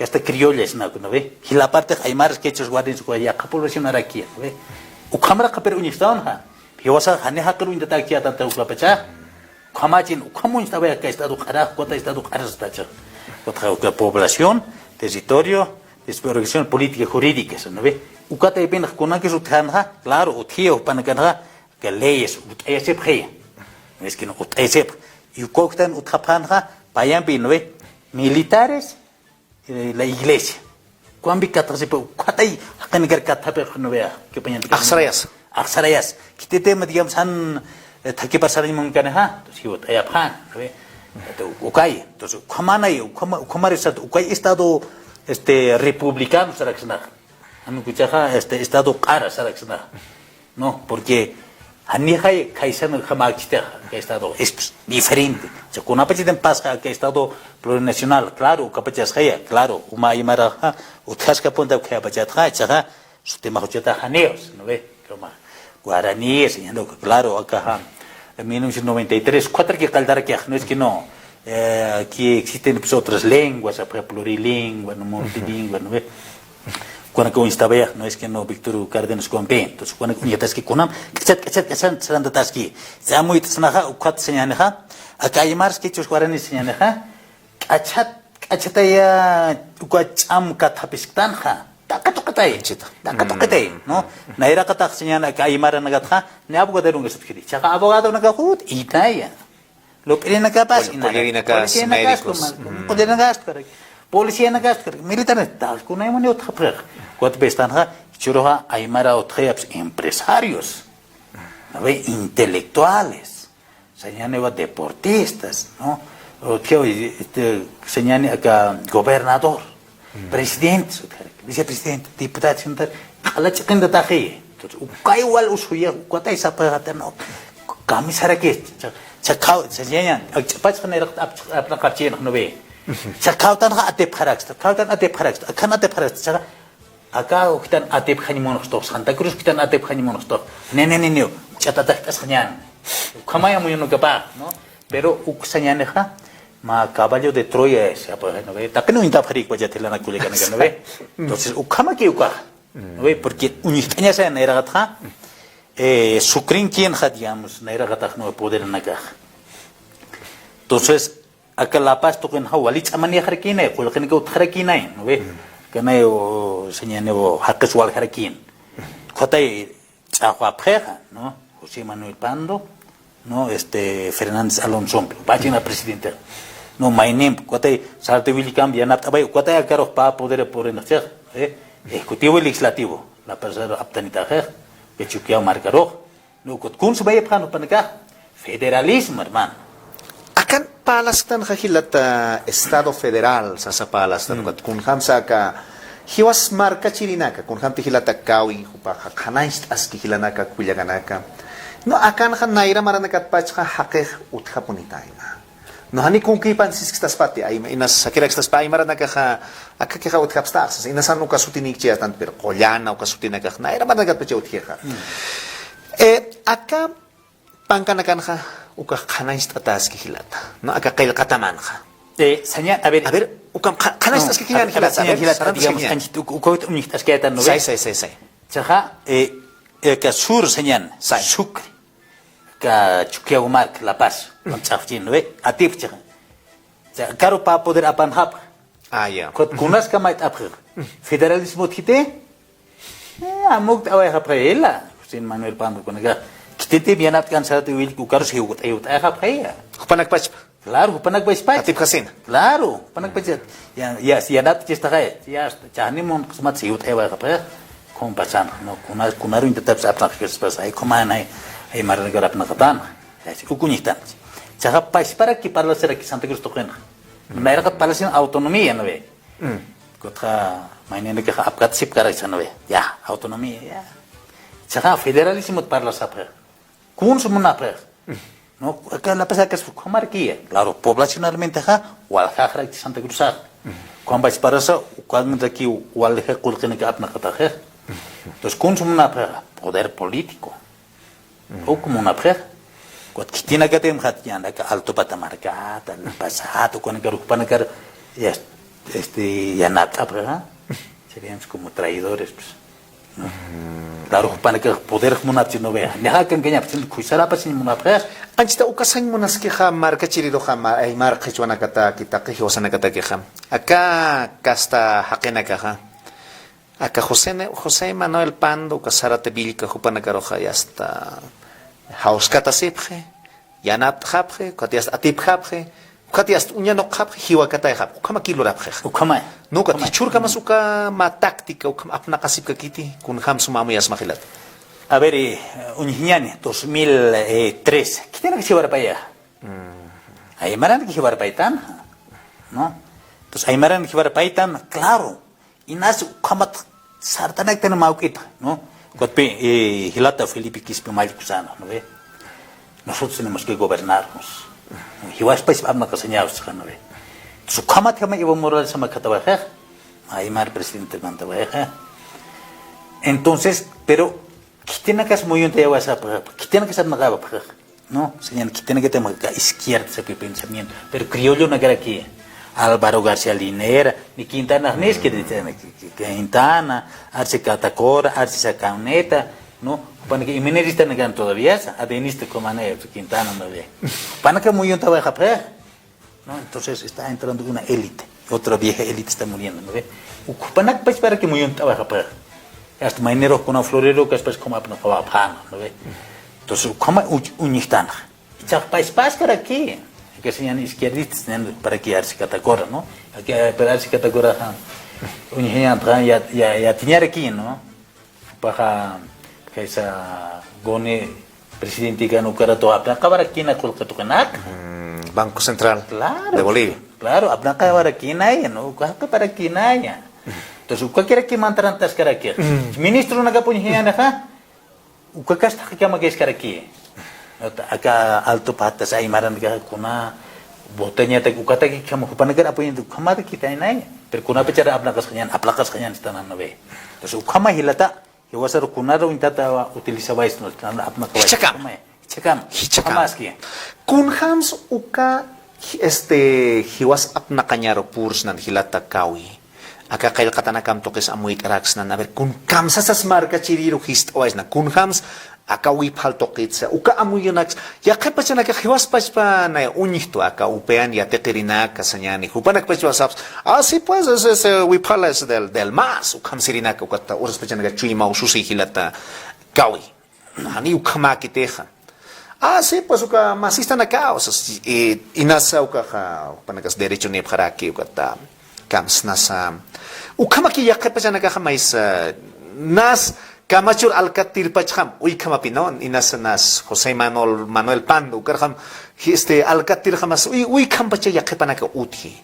Hasta criollas, ¿no? ¿No ve? Jila parte aymaras, quechuas, guaraníes, uka yaqha población arakiya, ¿no ve? Ukhamaraqa pero uñistawxa. Jiwasax jani jaqir uñtatäkchiyätanti ukapacha. Ukhamachin, ukham uñstaway aka Estado q'arax, ukata Estado q'arax satächi. Ukatxa uka población, territorio, desorientación política jurídica, ¿no ve? Uka taypinxa kunakis utjänxa, claro, utjiya jupanakanaxa, que leyes, ut'ayasipxiya. Es que no, ut'ayasipx. Y ukawktan utjapxänxa, payampi, ¿no ve? Militares, eh, la iglesia. Ukampi katxasipa, ukatay, jaqinakar katxapix, ¿no ve? Axsarayas. Axsarayas. Khititima, digamos, jan, eh, thakipar sarañ munkanixa, entonces, ut'ayapxän, ¿no ve? Entonces, ukay, entonces, ukhamanay, ukhama-, ukhamar Estado, ukay Estado, este, republicano, saraksnax. Jan ukachaxa, este, Estado q'ara, saraksnax. No, porque janixay khaysan jamäkchitix aka Estado, es, pues, diferente. O sea, kunapachatim pasxa aka Estado plurinacional, claro, ukapachasxaya, claro, uma aymaraxa, utjaskapunta ukhayapachatxa, ichaxa, sutimax uchatax janiw, ¿no ve? Como guaraníes, ¿no? Claro, akaxa, en mil novecientos noventa y tres, cuatro que caldarkiax, no es que no, eh, aquí existen, pues, otras lenguas, por ejemplo, plurilingüe, ¿no? Multilingüe, ¿no ve? Jupanaka uñstapayax, no es que no, Víctor Cárdenas Compe. Entonces, jupanaka uñjataski kunam, k'achat, k'achat, k'achat, sarantataski. Samuyt'snaxa, ukat sañänixa, aka aymaras kichus guaranis sañänixa, k'achat, k'achataya, uka ch'am kathapisktanxa, taqatuqitay, taqatuqitay, ¿no? Nayraqatax sañäni aka aymaranakatxa, ni abogado nunka sutjiri. Chaqa abogado naka jut, itaya. Lup'irinakapas, inaka. Policianakas, médicos. Policianakas, militares, tal, kunayman utjapxix. Kuat bestanxa, churuxa, aymara utjayapis empresarios, ¿no ve? Intelectuales, sañäniwa deportistas, ¿no? Utjaw, este, sañäni aka gobernador, presidente, vicepresidente, diputado, senador, q'ala chiqintataxi. Entonces, ukay wal usuya, ukatay sapxata, ¿no? Kamisaraki, cha, cha, khaw, cha, ya, ya, ch'apach xaniraq, ap, ap, apnaqapchinax, ¿no ve? Cha, khawtanxa atipxaraksta, khawtan atipxaraksta, akhan atipxaraksta, cha, aka ukitan atipxañ munxtux, Santa Cruz ukitan atipxañ munxtux. Ne, ne, ne, ne, ch'atatajt'as xañan. Ukhamaya muyunukapa, ¿no? Pero uk sañänixa, mä caballo de Troya ese, ¿no ve? Taqin uñtapxarik pacha thilana kullakanaka, ¿no ve? Entonces, ukhamaki ukax, ¿no ve? Porque uñjt'añasa nayraqatxa, eh, sukrinkinxa, digamos, nayraqatax, ¿no ve? Poderanakax. Entonces, aka La Paz tuqinxa wali ch'amanïxarakïnay, qullqinaka utjarakïnay, ¿no ve? Kanay, o, sañäni, o, jaqis waljarakïn. Ukatay ch'axwapxixa, ¿no? José Manuel Pando, ¿no? Este, Fernández Alonso, pachina presidente. No, maynim, ukatay, sarta willikamp yanapt'apay, ukatay akarux pä poder purinxchix, ¿eh? Ejecutivo y legislativo, La Paz aptanitaxix, Chukiyaw markarux, ¿no? Ukat kuns mayapxän jupanakax, federalismo, hermano. Akan parlasktanxa jilata Estado Federal, sasa parlasktan, ukat kunjamsa aka, jiwas markachirinaka, kunjamti jilata Kawi, jupaxa qhanañcht'aski jilanaka, kullakanaka. No, akanxa nayra maranakatpachxa jaqix utjapunitayna. No, jani kunkipan siskstaspati, ay, inas sakirakstaspati, aymaranakaxa, akakixa utjapstax, sasa, inasan uka sutinikchiyastan, pero qullana uka sutinakax, nayra maranakatpacha utjixa. Eh, aka, pankanakanxa, ukax qhanañcht'ataski jilata. No, aka qillqatamanxa. Eh, saña, a ver. A ver, ukham qha-, qhanañcht'aski, no, kiñan, a ver, jilata, a ver, sañan jilata, sarantaski, digamos, kiñan. Anchit, uk-, ukawit uñjt'askayatan, ¿no ve? Say, say, say, say. Chaxa, eh, eh, ka sur sañan, say. Sucre, ka Chukiyaw mark, La Paz, mam ch'axchin, ¿no ve? Atip chaxa. Cha, karu pä poder apanxapxa. Ah, ya. Ukat kunas kamayt'apxi. Federalismo utjiti. Eh, amukt'awayxapxi ila. José Manuel Pando kunaka. Khititip yanapt'kan sarata willik ukarus jiwt'ay, jiwt'ayxapxi. Jupanakpachpa. Claro, jupanakpachpa. Atipxasina. Claro, jupanakpach. Ya, ya, yanapt'chistaxay. Ya, chanimun qsmat jiwt'aywayxapxi. Kumpasan, no, kuna, kunaru intatapsa apnaqkaspas. Ay, kumanay, ay, maranakar apnaqatan. Uka uñjtan. Chaxa pachparaki parlasaraki Santa Cruz tuqinxa. Nayraqat parlasin autonomía, ¿no ve? Kutxa, mayninakaxa apkatasipkaraysa, ¿no ve? Ya, autonomía, ya. Chaxa federalismo parlasapxi. Kuns munapxi. No, aka La Paz akas ukhamarkiya. Claro, poblacionalmentexa, waljaxarakchi Santa Cruzxa. Ukham pachparasa, ukhamaraki walja qullqinaka apnaqataxi. Entonces, kuns munapxi, poder político. Uk munapxi. Ukat khitinakatimxat, yänaka Alto Pata markata, La Pazat, ukanakar, jupanakar, ya, este, yanapt'apxi, ¿ah? Seríamos como traidores, pues, ¿no? Claro, jupanakax poder munapchi, ¿no ve? Nixa kankañapchi, khuysarapasiñ munapxi. Anchita uka sañ munaskixa markachiriruxa, ma-, aymar qhichwanakataki, taqi jiwasanakatakixa. Aka kasta jaqinakaxa. Aka José Ne-, José Manuel Pando, uka sarata Villca jupanakaruxa, ya está, jawskatasipxi, yanapt'xapxi, ukat ya está atipxapxi, ukat ya está uñanuqxapxi, jiwakatayxapxi, ukhamaki lurapxi. Ukhamay. No, ukat jichhürkamas uka mä táctica, ukham apnaqasipkakiti, kunjam suma amuyasma jilata. A ver, eh, uñjiñani, dos mil tres, khitinakis jiwarapaya. Aymaranakis jiwarapaytan, ¿no? Entonces, aymaranakis jiwarapaytan, claro. Inas ukhamat sartanaktan mä juk'ita, ¿no? Ukatpi, eh, jilata Felipe Quispe mallkusana, ¿no ve? Nosotros tenemos que gobernarnos. Jiwaspach apnaqasañäwsxa, ¿no ve? Entonces, ukhamat jama Evo Morales samakatawayxi, aymar presidente mantawayxi. Entonces, pero, khitinakas muyuntayawayxi, khitinakas apnaqawayxi. No, sañäni khitinakatix aka izquierda sapxi pensamiento. Pero criollonakaraki, Álvaro García Linera, Ni Quintana, ni es que dice, Quintana, Arce Catacora, Arce Sacauneta, ¿no? Jupanaka iminiristanakan todavía, sa, adenista comana, Quintana, ¿no ve? Jupanaka muyuntawayxapxi, ¿no? Entonces está entrando una élite, otra vieja élite está muriendo, ¿no ve? Jupanakpachparakiw muyuntawayxapxi. Hasta maynirux kuna florero, kaspas como apnaqawapxäna, ¿no ve? Entonces, ukhama uñjtanxa. Jichhax payspaskarakï, aka sañäni izquierdistas sañäni, para que Arce Catacora, ¿no? Aka, pero Arce Catacoraxa uñjañäni, ya, ya, yatiñarakï, ¿no? Jupaxa, kaysa, goni presidentikan ukaratu apnaqawarakïna qullqi tuqinaka. Mm, Banco Central de Bolivia. Claro, apnaqawarakïnaya, ¿no? Uka jaqiparakïnaya. Entonces, ukakirakï mantarantaskarakï. Ministronakap uñjañänixa, uka kastxa kamakiskarakï. Aka Alto Patas, aymaranakaxa kuna votañatak, ukataki kama jupanakar apoyañatak, ukhamarakï taynaya. Pero kunapachar apnaqasxañäni, aplaqasxañäni, ¿no ve? Entonces, ukhama jilata, jiwasar kunar uñtata utilizawaysna, ¿no? Apnaqawaysna. Jichhakama. Jichhakama. Jichhakama. Ukhamäski. Kunjams uka, este, jiwas apnaqañaru pursnan jilata Kawi. Aka qillqatanakamp tuqis amuyt'araksnan. A ver, kun kamsasas markachiriru jist'awaysna. Kunjams aka wiphal tuqitsa. Uka amuyunaks. Yaqhip pachanakax jiwas pachpa nay uñjtwa aka upian yatiqirinaka sañäni. Jupanakpachpa sapxi. Ah, sí, pues, es, es, eh, wiphal es del, del MAS. Ukham sirinaka, ukata uras pachanaka chuymaw susi jilata Kawi. Jani ukhamäkitixa. Ah, sí, pues, uka masistanakaw, o sea, si, eh, inasa ukaxa, jupanakas derechonïpxaraki, ukata, kamsnasa. Ukhamaki yaqhip pachanakaxa maysa, nas, kamachur alkatirpachxam, uykhamapï, ¿no? Inasa nas, José Manuel, Manuel Pando, ukarjam, este, alkatirjamas, uy, uykhampacha yaqhipanaka utji.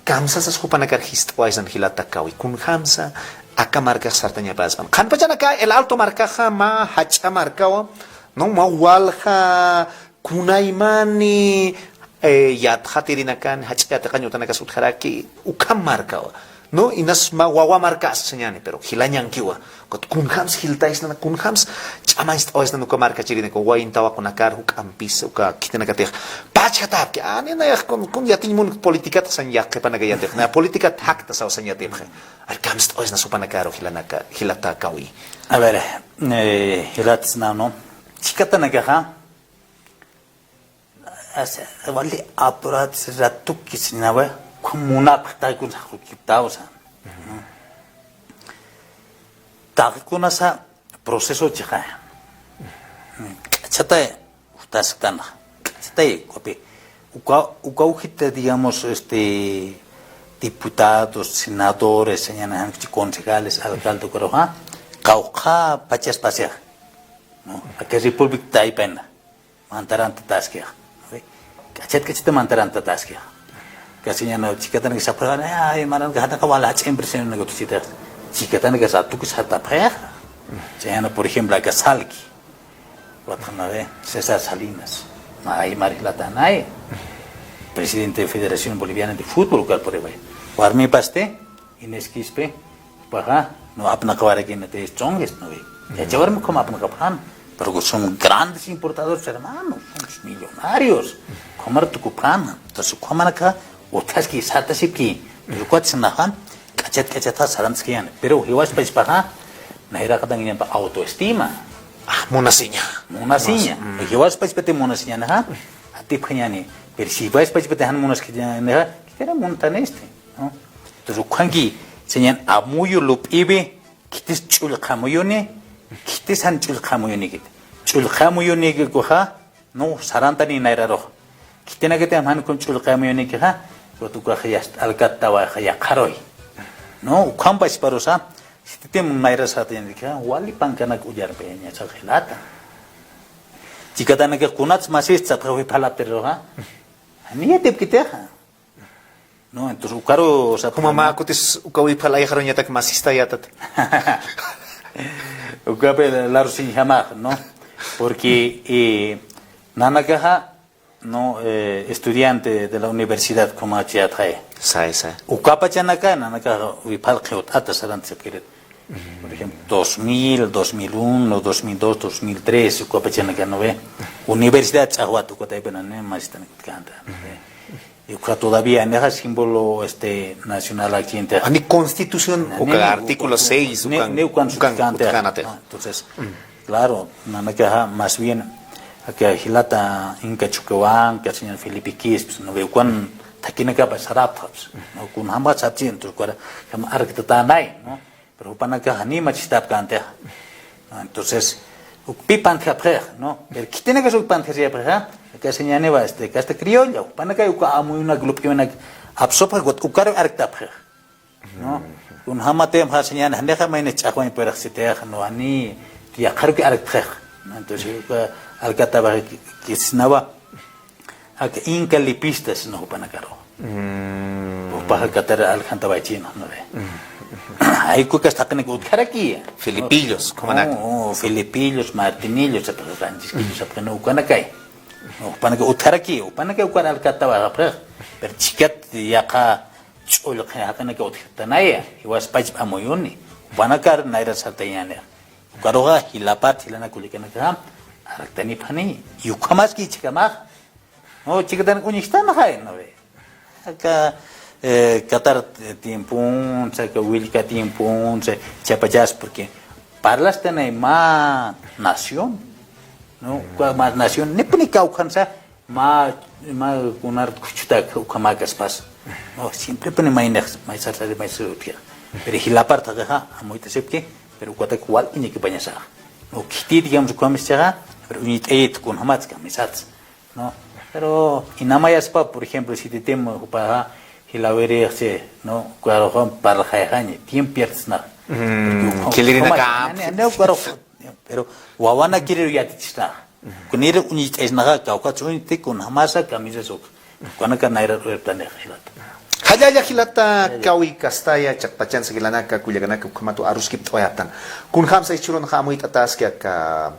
Kamsasas jupanakar jist'awaysnan jilata Kawi. Kunjamsa aka markax sartañapäspan. Qhanpachanaka El Alto markaxa mä jach'a markawa, ¿no? Mä walja kunaymani, eh, yatxatirinakan, jach'a yatiqañ utanakas utjaraki, ukham markawa, ¿no? Inas mä wawa markas sañäni, pero jilañankiwa. Ukat kunjams jiltaysnan, kunjams ch'amañcht'awaysnan uka markachirinaka, wayn tawaqunakar, juk'ampis, uka khitinakatix. Pachjatapki, ani nayax kun, kun yatiñ mun politikat sañ yaqhipanaka yatix. Na politikat jakta saw sañ yatipxi. Ay, kamst'awaysna jupanakaru jilanaka, jilata Kawi. A ver, eh, jilatsna, ¿no? Chhikatanakaxa, asa, wali apurats ratukis nawa, kun munapxta kun sakukiptawsa. Taqi kunasa proceso chiqa. K'achatay, jutasktana. K'achatay, ukapi. Uka, uka ujita, digamos, este, diputados, senadores, sañäni jan ukchi concejales, alcalde, ukaruxa, qawqha pachas pasixa. ¿No? Aka República taypina. Mantarantataskixa. K'achat k'achata mantarantataskixa. Aka sañäni chhikatanaka sapxi, ay, maranka jataka wala jach'a empresario naka tuchita. Chhikatanaka satukis jatapxixa. Sañäni, por ejemplo, aka Salki. Watxanawe, César Salinas. Ay, María Latanay. Presidente de Federación Boliviana de Fútbol, ukar puriway. Warmipasti, Inés Quispe, jupaxa, no apnaqawarakïnati, chonges, ¿no ve? Yachawarmi ukham apnaqapxän, pero son grandes importadores, hermanos, son millonarios. Ukhamar tukupxän, entonces ukhamanaka, utjaski, sartasipki, pero ukat sanaxa, k'achat k'achatxa sarantaskayäni, pero jiwas pachpaxa, nayraqatankiñapa autoestima. Ah, munasiña. Munasiña. Jiwas pachpati munasiñänixa, atipxañäni, pero si jiwas pachpati jan munaskiñänixa, ¿no? Entonces, ukhanki, sañäni amuyu lup'iwi, khitis ch'ullqha amuyuni, khitis jan ch'ullqha amuyunikiti. Ch'ullqha amuyunikikuxa, no, sarantanï nayrarux. Khitinakati jan kun ch'ullqha amuyunikixa, ukat ukaxa yast alkattawaxa yaqharuy. No, ukham pachparusa, sititim nayrar sartañanikixa, wali pankanak ullarpayañasa jilata. Chhikatanakax kunats masist sapxiw wiphalaptiriruxa, ni yatipkitixa. No, entonces, ukaru sapxi. Kuma mä kutis uka wiphal ayxaruñatak masista yatat. Ukapi larusiñjamax, ¿no? Porque, eh, nanakaxa, ¿no? Eh, estudiante de la universidad, como achiyatxay. Say, say. Ukapachanaka, nanakaxa wiphal qhiwt'ata sarantasipkirit. Por ejemplo, dos mil, dos mil uno, dos mil dos, dos mil tres, ukapachanaka, ¿no ve? Universidad ch'axwat, ukataypina, ¿no? Masista, ¿no? Y uka todavía nixa símbolo este nacional aquí en Texas. Ani constitución, uka artículo seis, ni ukan, ni ukan ukan sutkantex. Entonces, claro, nanakaxa más bien aka jilata Inca Chukiwan, ka señor Felipe Quispe, no ve ukan thakinakapa sarapxaps, no kunjama sapchi, entonces uka arktatanay, ¿no? Pero jupanakax janiw machistapkäntixa. Entonces, uk pï pantjapxixa, ¿no? Pero khitinakas uk pantjasipxixa, aka señaniwa, este, casta criolla, jupanakay uka amuyunak lup'iwinak apsupxi, ukat ukaru arktapxixa, ¿no? Kunjamatï mä señani, janixa mayni ch'axwañ purix sitixa, ¿no? Jani yaqharuki arktxixa, ¿no? Entonces, uka alkatawa kisnawa, aka Inca Lipistas, ¿no? Jupanakaru. Jupaxa katar aljantawaychïna, ¿no ve? Ay, ukakas taqinaka utjaraki. Filipillos, ¿no? Ukhamanak. Oh, oh, Filipillos, Martinillos, sapxi, Francisquillos, sapxi, ¿no? Ukanakay. ¿No? Jupanaka utjaraki, jupanaka ukar alkatawayapxi. Pero chikat yaqha ch'ullqi jaqinaka utjtanaya, jiwaspach amuyuni. Jupanakar nayra sartañäni. Ukaruxa jilapat, jilanak kullakanakaxa, arktanipxani, y ukhamaski jichhakamax. No, chikatan uñjtanxay, ¿no ve? Aka, eh, katar tiemponsa, aka willka tiemponsa, chiqapachas, porque parlastanay mä nación, ¿no? Uka mä nación, nipuni kawkhansa, mä, mä kunar kuchutak ukhamakaspas. No, siemprepuni maynix, maysar sari, maysar utjixa. Pero jilapar thaqixa, amuyt'asipki, pero ukatak walt'añakipañasaxa. No, khiti, digamos, ukhamischixaxa, pero uñt'ayit kunjamatsa kamisatsa. ¿No? Pero inamayaspa, por ejemplo, sititim jupaxa jilawirixchi, ¿no? Ukaruxa parlxayxaña, tiempo pierdsnaxa. Porque uka-, khilirinakamp. Ukaruxa, pero wawanakiriru yatichsnaxa. Kunir uñt'aysnaxa, kawkats uñt'i, kunjamasa kamisas uk. Ukanaka nayra urptanix jilata. Jallalla jilata, kawi kastaya, chiqapachansa jilanaka, kullakanaka, ukhamat aruskipt'awayaptan. Kunjamsa jichhürunxa amuyt'ataski aka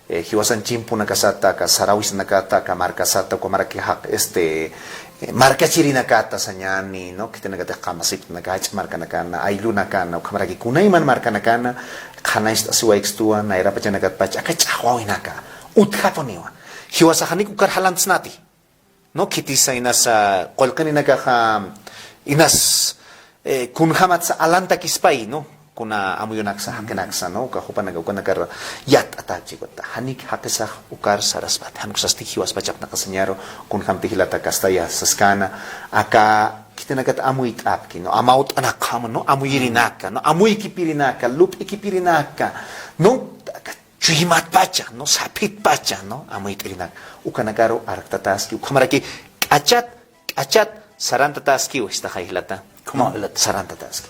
eh, jiwasan chimpunakasata, aka sarawisanakata, aka markasata, ukhamaraki jaq-, este, eh, markachirinakata sañani, ¿no? Khitinakatix qamasipt'anaka, jach'a markanakana, ayllunakana, ukhamaraki kunayman markanakana, qhanañcht'asiwaykstuwa, nayrapachanakat pach, aka ch'axwawinaka, utjapuniwa. Jiwasax janik ukar jalantsnati. ¿No? Khitisa inasa qullqirinakaxa inas, eh, kunjamatsa alantakispay, ¿no? Kuna amuyunaksa, jaqinaksa, ¿no? Uka jupanaka, ukanakar yatt'atäpchi ukat. Janik jaqisax ukar saraspat. Jan ukasti jiwaspachapnaka sañaru, kunjamti jilata kastaya saskäna, aka khitinakat amuyt'apki, ¿no? Amawt'anakjama, ¿no? Amuyirinaka, ¿no? Amuykipirinaka, lup'ikipirinaka, ¿no? Aka chuymatpacha, ¿no? Saphitpacha, ¿no? Amuyt'irinak. Ukanakaru arktataski, ukhamaraki k'achat, k'achat, sarantataski, ukhamax jilata. ¿Cómo, jilata? Sarantataski.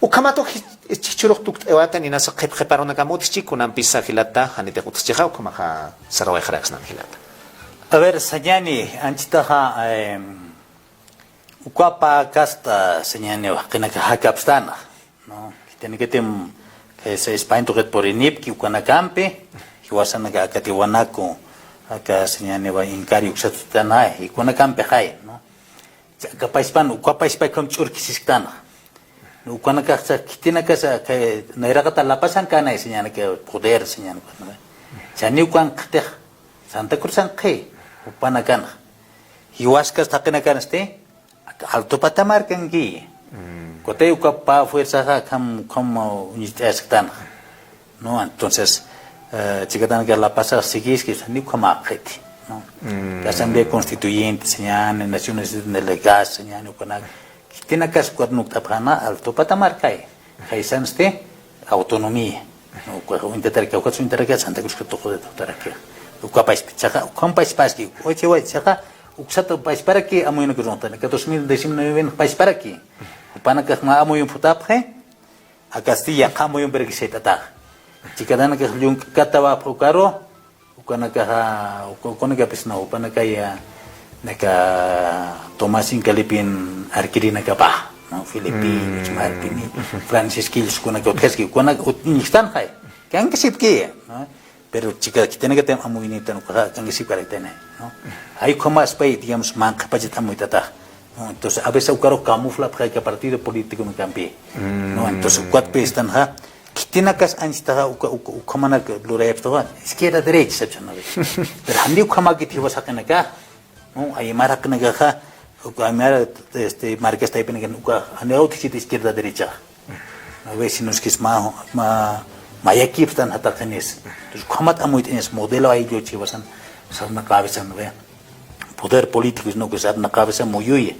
Ukhamatu ji-, jichhürux tukt'awaytan inasa qhip qhiparunakam utjchi, kunampisa jilata, janitix utjchixa, ukhamaxa sarawayxaraksnan jilata. A ver, sañani, anchitaxa, em, uka pä kasta sañani jaqinaka jakapstana, ¿no? Khitinakatim, eh, España tuqit purinipki ukanakampi, jiwasanaka aka Tiwanaku, aka sañaniwa Inkari uksatutana, y ukanakampixay, ¿no? Aka payspan, uka payspa ukham ch'urkisisktan. Ukanakaxa, khitinakasa, aka nayraqata La Pazan känay sañanaka poder, sañanaka, ¿no? Janiw ukanxtix, Santa Cruzanxi, jupanakanxa. Jiwaskas taqinakansti, Alto Pata markanki. Kutay uka pä fuerzaxa ukham, ukham uñt'ayasktanxa. ¿No? Entonces, eh, chikatanaka La Pazax siguiski, janiw ukhamäpxiti, ¿no? Asamblea Constituyente, sañani, Naciones Unidas delegadas, sañani, ukanak. Khitinakas ukat nukt'apxäna, Alto Pata markay. Jaysansti, autonomía. ¿No? Uka uñtataraki, ukat uñtataraki, Santa Cruz ka tuqu de tuqtaraki. Uka payspa, chiqa, ukham payspaski, uka chiqa, uksat paysparaki, amuyunak runxtani, aka dos mil diecinueve paysparaki. Jupanakax mä amuyun phutapxi, akasti yaqha amuyunpiraki sayt'atax. Chikatanakax llunk'katawapxi ukaru, ukanakaxa, uka-, ukanakapis no, upanakaya, naka Tomás Inkalipin arkirinakapax, ¿no? Felipe, Martini, Francisquillos, ukanaka utjaski, ukanaka ut-, uñstanxay. Kankasipki, ¿no? Pero chika, khitinakatim amuyunitan ukaxa, kankasipkaraktani, ¿no? Ay, ukhamaspay, digamos, manqhapachat amuyt'atax, ¿no? Entonces, a veces ukaru camuflapxi aka partido político unakampi, ¿no? Entonces, ukatpi istanxa, khitinakas anchitaxa uka, uka, ukhamanak lurayapxtawa, izquierda, derecha, sapxi, ¿no? Pero janiw ukhamäkiti jiwas jaqinakax, ¿no? Aymar jaqinakaxa, Uka aymar, este, markas taypinakan uka, janiw utjchiti izquierda derecha. No ve, sino es que es ma, ma, mayakipstan jataqinisa. Entonces, ukhamat amuyt'añas modelo aylluchi jiwasan, sarnaqäwisa, no ve. Poder político, sino que sarnaqäwisa muyuya.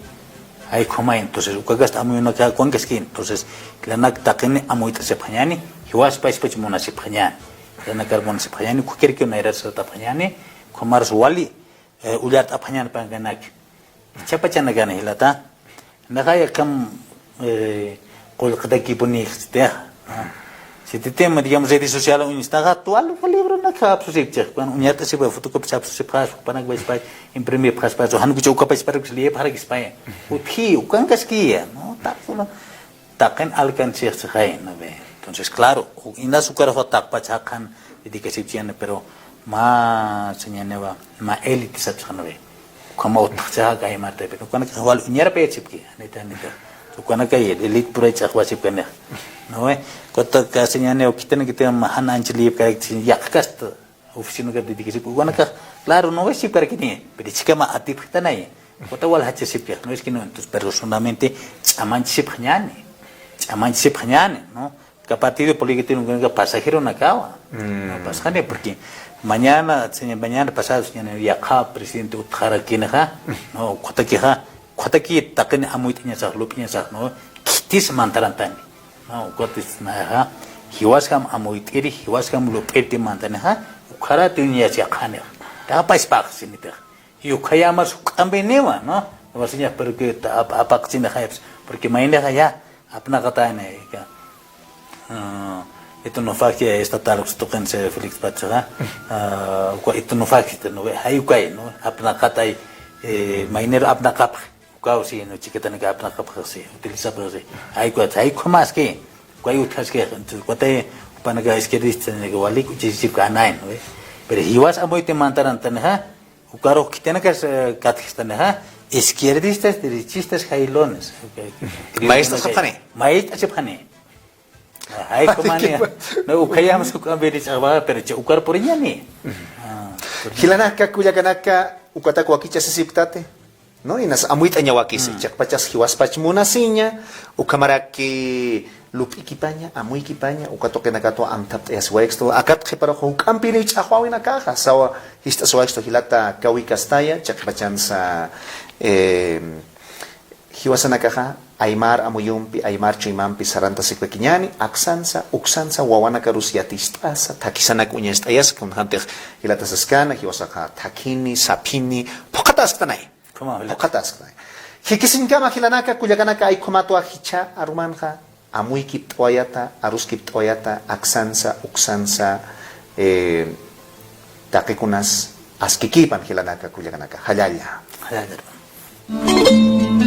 Ay, ukhama, entonces, ukakasti amuyunaka, ukankaski, entonces, jilanak taqini amuyt'asipxañäni, jiwaspachpach munasipxañäni. Jilanakar munasipxañäni, ukhakiw nayrar sartapxañäni, ukhamarus wali, eh, ullart'apxañäni pankanak. Jichhapachanakani jilata. Naxay akham, eh, qullqitakipunïxchiti. Sititï, digamos, redes sociales uñstaxa, tuwa libronaka apsusipchix. Ukan uñart'asipxi, fotocopias apsusipxaspa, jupanakpachpa, imprimipxaspa, jan ukhacha ukapachparuks liyipxarakispaya. Utji, ukankaskiya, ¿no? Taqi, ¿no? Taqin alcancesipxi, ¿no ve? Entonces, claro, inas ukaruxa taqpach jaqin, dedicasipchixani, pero mä, señaniwa, mä élite sapxi, ¿no ve? Ukhamaw utjxi aka aymar taypin. Ukanakax wal uñarapayasipki, janit, janit. Ukanakay, élite puray ch'axwasipkani. ¿No ve? Ukat aka señaniwa, khitinakiti mä jan ancha liyipkarakti, yaqhkasti oficinaka dedicasipki. Ukanakax, claro, ¿no ve? Sipkarakini, pero jichhakama atipxtanay. Ukat wal jachasipki, ¿no? Es que no, entonces, personalmente, ch'amañchasipxañäni. Ch'amañchasipxañäni, ¿no? Aka partido político ukanaka pasajeronakawa. Mm. No, pasxani, porque mañana, seña-, mañana pasado, señaniwa, yaqha presidente utjarakinixa, ¿no? Ukhatakixa, ukhataki taqini amuyt'añasax, lup'iñasax, ¿no? Khitis mantarantani, ¿no? Ukhatis nayaxa, jiwasjam amuyt'iri, jiwasjam lup'irti mantanixa, ukharati uñas yaqhanixa. Tapaspax, sinitix. Y ukhayämas juk'ampiniwa, ¿no? Wasiñax, pero que ta-, ap-, apaqchini jayps, porque maynixa ya, apnaqatayna, aka, ah, etnofagia estatal, uks tuqin se Félix Pachaxa, ah, uka etnofagia, ¿no ve? Jay ukay, ¿no? Apnaqatay, eh, maynir apnaqapx, ukaw sí, ¿no? Chiquitanak apnaqapx, sí, utilizapx, sí. Jay uka, jay ukhamaski, ukay utjaski, entonces, ukatay, jupanaka izquierdista, ¿no? Walik, uchisipka anay, ¿no ve? Pero jiwas amuyt'i mantarantanixa, ukarux khitinakas, eh, katjistanixa, izquierdistas, derechistas, jaylones. Maestras sapxani. Maestras sapxani. Ay, kumani. No, ukhayämas juk'ampiri ch'axwaxa, pero cha ukar puriñäni. Ah, puriñäni. Jilanaka, kullakanaka, ukatak wakichasisipktati. ¿No? Inas amuyt'añawakisi, mm, chiqpachas jiwaspach munasiña, ukhamaraki lup'ikipaña, amuykipaña, uka tuqinakatwa amthapt'ayasiwaykistu, akat qhiparux juk'ampiniw ch'axwäwinakaxa, sawa jist'asiwaykistu jilata Kawi Castalla, chiqpachansa, eh, jiwasanakaxa, aymar amuyumpi, aymar chuymampi sarantasikiñäni, aksansa, uksansa, wawanakarus yatist'asa, thakhisanak uñacht'ayasa, kunjantix jilata saskana, jiwasaxa thakhini, saphini, phuqhatasktanay. Ukhama, jilata. Phuqhatasktanay. Jikisiñkama jilanaka, kullakanaka, ay ukhamatwa jichha arumanxa, amuykipt'awayata, aruskipt'awayata, aksansa, uksansa, eh, taqikunas askikipan jilanaka, kullakanaka, jallalla. Jallalla, hermano.